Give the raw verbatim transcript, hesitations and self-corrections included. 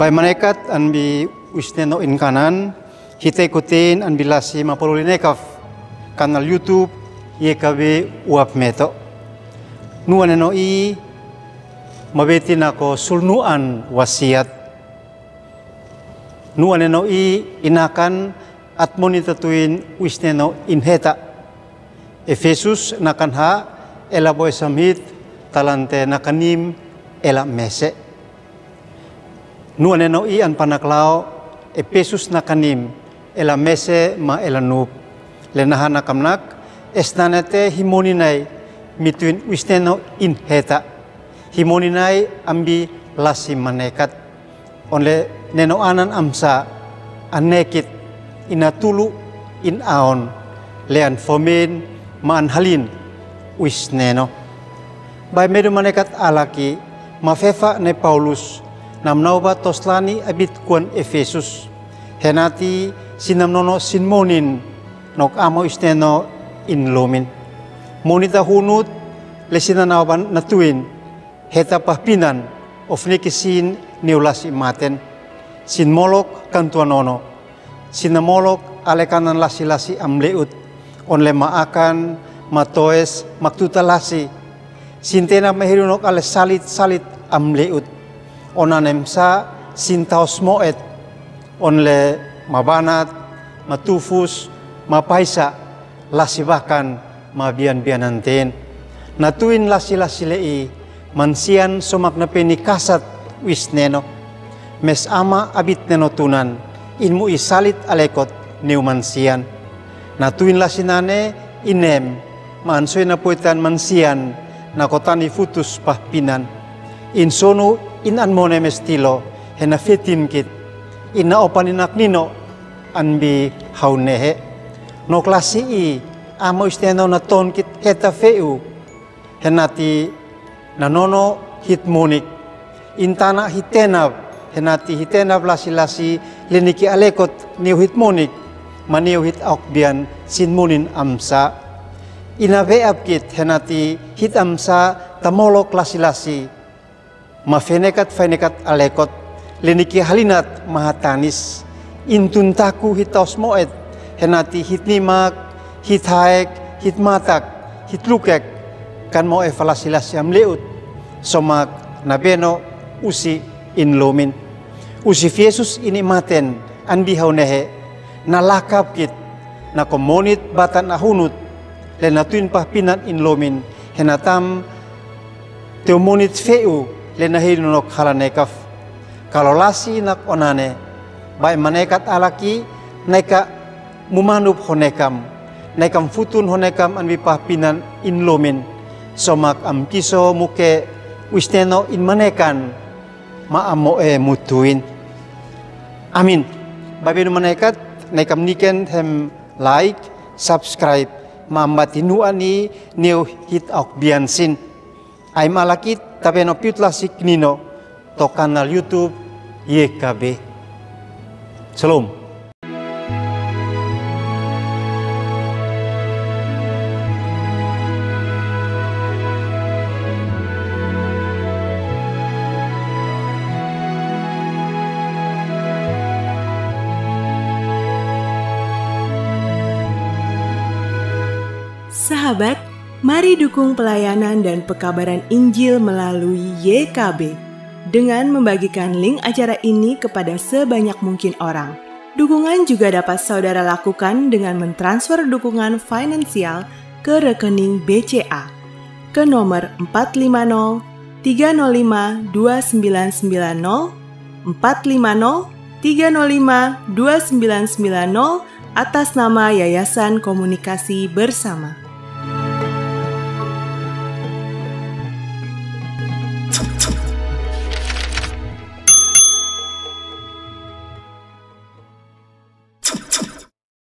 Bai manekat an bi wisneno in kanan, hite kutin an bi lasi mapoluli nekaf, kanal YouTube, Y K B uap meto. Nuan eno i, mabeti nako sulnuan wasiat. Nuan eno i, inakan at moni tatuin wisneno in heta. Efesus nakan ha, ela boy samhit, talante nakanim, ela mese. Nuan eno i an panaklao, Efesus nakanim, ela mese ma ela nup. Lenaha nakamnak, esnanete hi moni nai, mituin wisneno in heta. Hi moni nai an bi lasi manekat. Onle neno anan amsa, anekit, ina tulu, in aon, lean fomin, ma an halin, wisneno. Bai medu manekat alaki, mafefa ne Paulus, namnauba toslani abit kuan Efesus. Henati, sinamnono sin monin, nok amo wisneno in lumin. Monita hunut, le sinanauba natuin, heta pahpinan, o finikisin niu lasi maten. Sin molok kantuanono. Sina molok ale kanan lasi-lasi am leut. Onle maakan, matoes, maktuta lasi. Sin tenap mehedunok ale salit-salit am leut. Onanem sa sin taos moet. Onle mabanat, matufus, mapaisa, lasi bakan, mabian-bianan ten. Natuin lasi-lasi le i, mansian somak napeni kasat wisneno. Mes ama abit neno tunan, in mu i salit alekot niu mansian. Natuin lasi nane, inem, ma an soi napoitan mansian, nako tani futus pahpinan. In sonu, in an mone mes tilo, hena fetin kit. In na opan inak nino, an bi hau nehe. Nok lasi i, amo wisneno na ton kit heta feu. Henati nanono hit monik. In tana hitenap, henati hitenap lasi-lasi le niki alekot niu hit monik. Ma niu hit aokbian sin monin amsa. Ina beap kit henati hit amsa tamolok lasi-lasi. Mafenekat-fenekat alekot, le niki halinat mahatanis. In tun taku hit taos moet, henati hit nimak, hit haek, hit matak, hit lukek, kan moe falasi-lasi am leut, somak nabeno usi in lumin. Usi fi Yesus ini maten, an bi hau nehe, na lakap kit, nako monit batan ahunut, le natuin pahpinan in lumin, henatam teu monit feu le nahei nonok hala nekaf. Kalo lasi inak onane, bai manekat alaki, naika mumanup honekam, naikam futun honekam an bi pahpinan in lumin, somak am kiso muke wisneno in manekan, ma am moe mutuin. Amin. Bai benu manekat, naikam niken hem like, subscribe, ma am bati nuan i niu hit aokbian sin. Ai malakit tabeno piut lasi kinino to kanal YouTube Y K B. Shalom. Sahabat, mari dukung pelayanan dan pekabaran Injil melalui Y K B dengan membagikan link acara ini kepada sebanyak mungkin orang. Dukungan juga dapat saudara lakukan dengan mentransfer dukungan finansial ke rekening B C A ke nomor empat lima nol tiga nol lima dua sembilan sembilan nol, empat lima nol tiga nol lima dua sembilan sembilan nol, atas nama Yayasan Komunikasi Bersama.